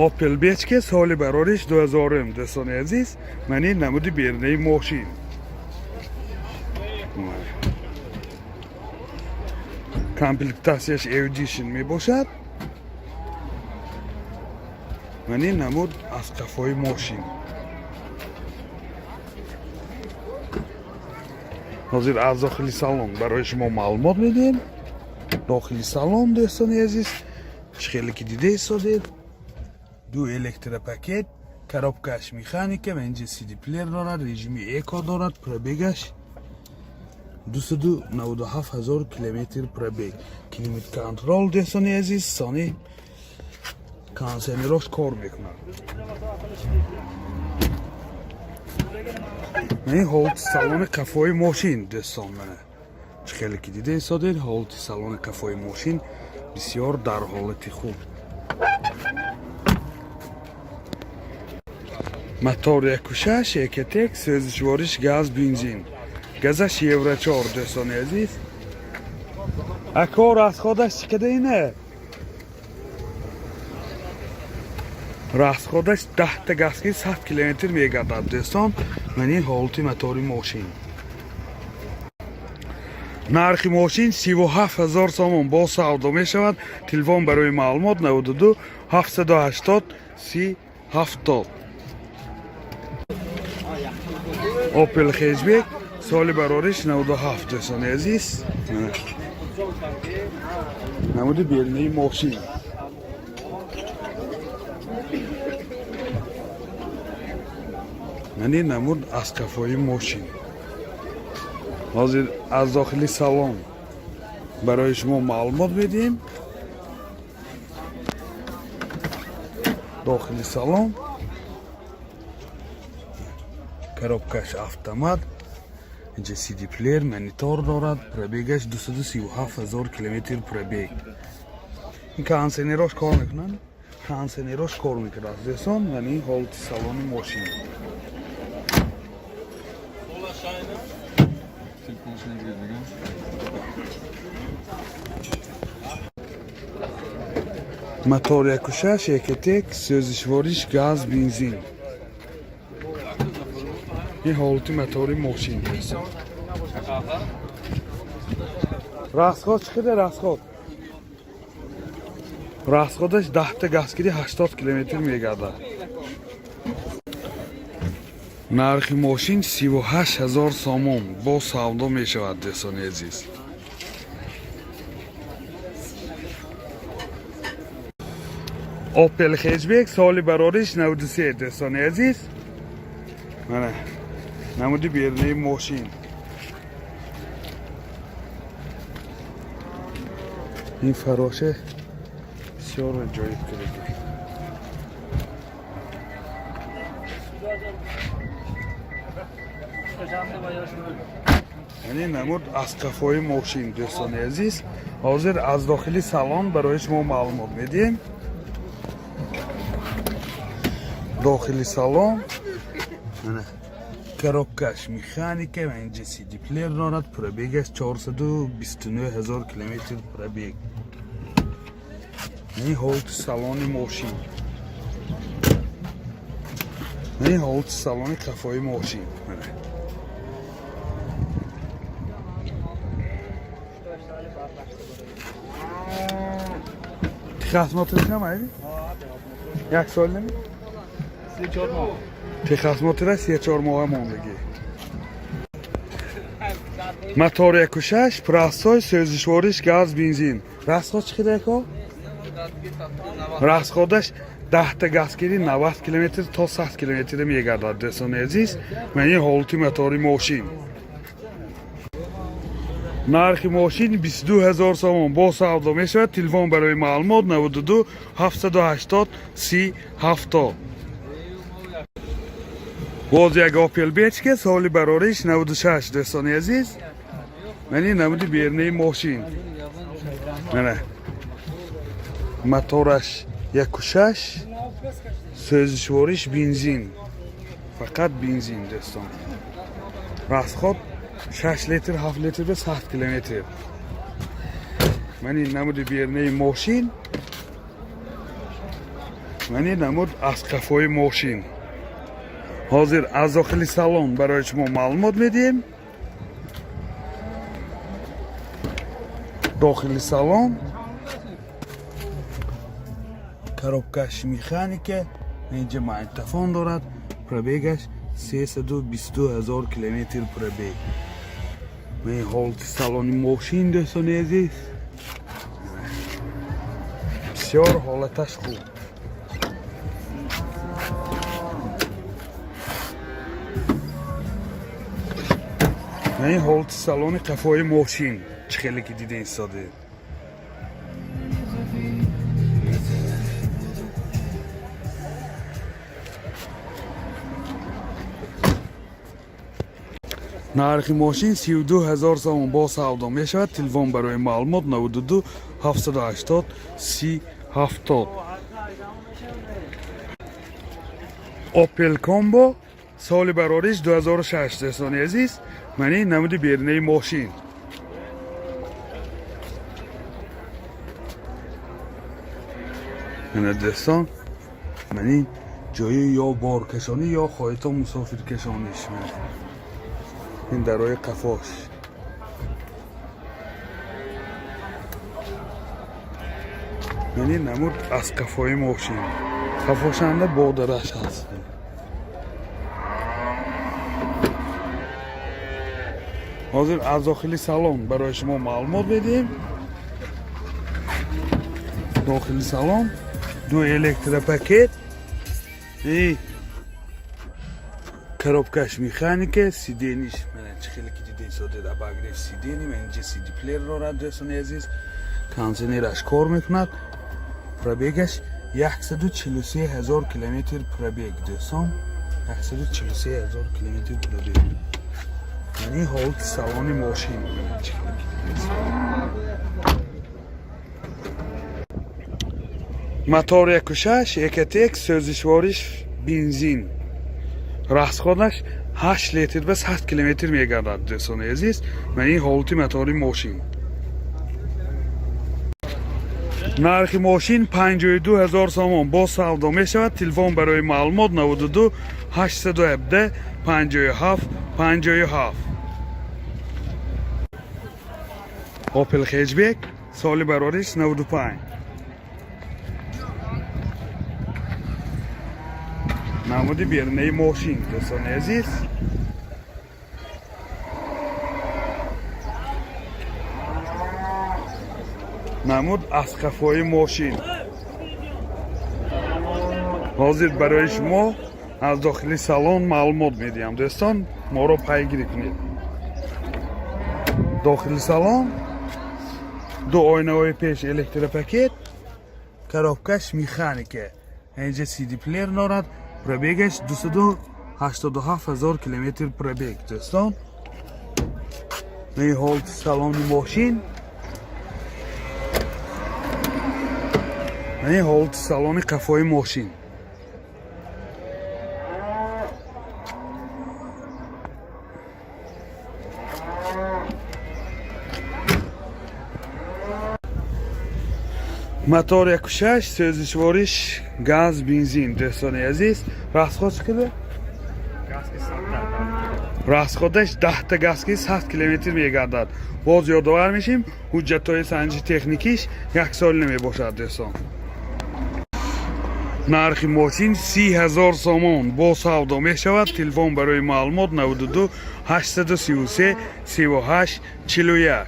Opel Бечке, соли барориш 2000, дӯстони азиз. Ман ин намуди берунаи мошин. Комплектатсияш Edition мебошад. Ман ин намуд аз қафои мошин. Ҳозир аз дохили салон барои шумо маълумот медиҳем. Дохили салон, дӯстони азиз, чӣ хеле ки дида истодед, ду электропакет, коробкаш механика ва инҷа CD плеер дорад, режими эко дорад, пробегаш 297 ҳазор километр пробег, климат контрол, дӯстони азиз, сони кондиционерош кор мекунад. Ин ҳолати салони қафои мошин, дӯстон, мана чӣ хеле ки дида истодед, ҳолати салони қафои мошин бисёр дар ҳолати хуб. Мотор 1.6 Ecotec, сӯзишвориш газ, бензин, газаш евро 4, дӯстони азиз. Ако, расходаш чӣ када ина? Расходаш 10-та газки 100 километр мегардад, дӯстон. Ман ин ҳолати мотори мошин. Нархи мошин 37 ҳазор сомон, боз савдо мешавад. Телефон барои маълумот 92 780 30 70. Opel Hatchback, соли барориш 97, дӯстони азиз. Намуди берунаи мошин. Ман ин намуд аз қафои мошин. Ҳозир аз дохили салон барои шумо маълумот медиҳем. Дохили салон, коробкаш автомат, инҷа CD плеер, монитор дорад, пробегаш 237 ҳазор километр пробег. Ин кондиционерош кор мекунанд, кондиционерош кор мекунад, дӯстон. Ман ин ҳолати салони мошин. Телефонашını girdim. Мотор 1.6 Ecotec, сӯзишвориш газ, бензин. Ин ҳолати мотори мошин. Расход чӣ қадар расход? Расходаш 10-та газгирӣ 80 километр мегардад. Нархи мошин 38 ҳазор сомон, боз савдо мешавад, дӯстони азиз. Opel Hatchback, соли барориш 93, дӯстони азиз. Мана намуди берунаи мошин. Ин фароше бисёр аҷоиб кардагӣ. Яъне намуд аз қафои мошин, дӯстони азиз. Ҳозир аз дохили салон барои шумо маълумот медиҳем. Дохили салон, мана коробкаш механика ва инҷа CD плеер дорад, пробегаш 429 ҳазор километр пробег. Ин ҳолати салони мошин. Ин ҳолати салони қафои мошин. Мана. Техосмотриш намайди? Як сол нами? 3-4 моҳ. Техосмотра 3-4 моҳа мондагӣ. Мотор 1.6, простой, сӯзишвориш газ, бензин. Расход чӣ қадар, ако? Расходаш 10-та газгирӣ 90 километр то 100 километр мегардад, дӯстони азиз. Ман ин ҳолати мотори мошин. Нархи мошин 22 ҳазор сомон, боз савдо мешавад. Телефон барои маълумот 92 780 30 70. Боз як Opel Бечке, соли барориш 96, дӯстони азиз. Ман ин намуди берунаи мошин. Мана мотораш 1.6, сӯзишвориш бензин, фақат бензин, дӯстон. Расход 6 литр, 7 литр ба 100 километр. Ман ин намуди берунаи мошин. Мани намуд аз қафои мошин. Ҳозир аз дохили салон барои шумо маълумот медиҳем. Дохили салон, коробкаш механика, инҷа магнитофон дорад. Пробегаш 322 000 километр пробег. Ман ҳолати салони мошин, дӯстони азиз, бисёр ҳолаташ хуб. Ин ҳолати салони қафои мошин, чӣ хеле ки дида истодед. Нархи мошин 32 000 сомон, бо савдо мешавад. Телефон барои маълумот 92 780 30 70. Opel Combo, соли барориш 2006. Дӯстони азиз, мани намуди берунаи мошин. Мана, дӯстон, мани ҷои ё боркашонӣ, ё хоҳитон мусофиркашониш. Ин дарои қафош. Мани намуд аз қафои мошин. Қафошанда бодараш ҳаст. Ҳозир аз дохили салон барои шумо маълумот медиҳем. Дохили салон, ду электропакет и коробкаш механика, сидениш мана, чӣ хеле ки дида истодед, обогрев сидений, ман инҷа CD плеер дорад, дӯстони азиз, кондиционераш кор мекунад. Пробегаш 143 ҳазор километр пробег, дӯстон, 143 ҳазор километр пробег. Яъне ҳолати салони мошин, чӣ хеле ки дида истодед. Мотор 1.6 Ecotec, сӯзишвориш бензин, расходаш 8 литр ба 100 километр мегардад. Дӯстони азиз, ман ин ҳолати мотори мошин. Нархи мошин 52 ҳазор сомон, боз савдо мешавад. Телефон барои маълумот 92 817 57 57. Opel Hatchback, соли барориш 95. Намуди берунаи мошин, дӯстони азиз. Намуд аз қафои мошин. Ҳозир барои шумо аз дохили салон маълумот медиҳам, дӯстон, моро пайгирӣ кунед. Дохили салон, ду оинаҳои пеш электропакет, коробкаш механика, инҷа CD плеер дорад. Пробегаш 287 ҳазор километр пробег, дӯстон. Ин ҳолати салони мошин, ин ҳолати салони қафои мошин. Мотор 1.6, сӯзишвориш газ, бензин. Дӯстони азиз, расход чӣ қадар? Расходаш 10-та газки 100 километр мегардад. Боз ёдовар мешем, ҳуҷҷатҳои санҷи техникиш як сол намебошад, дӯстон. Нархи мошин 30 000 сомон, бо савдо мешавад. Телефон барои маълумот 92 833 38 41.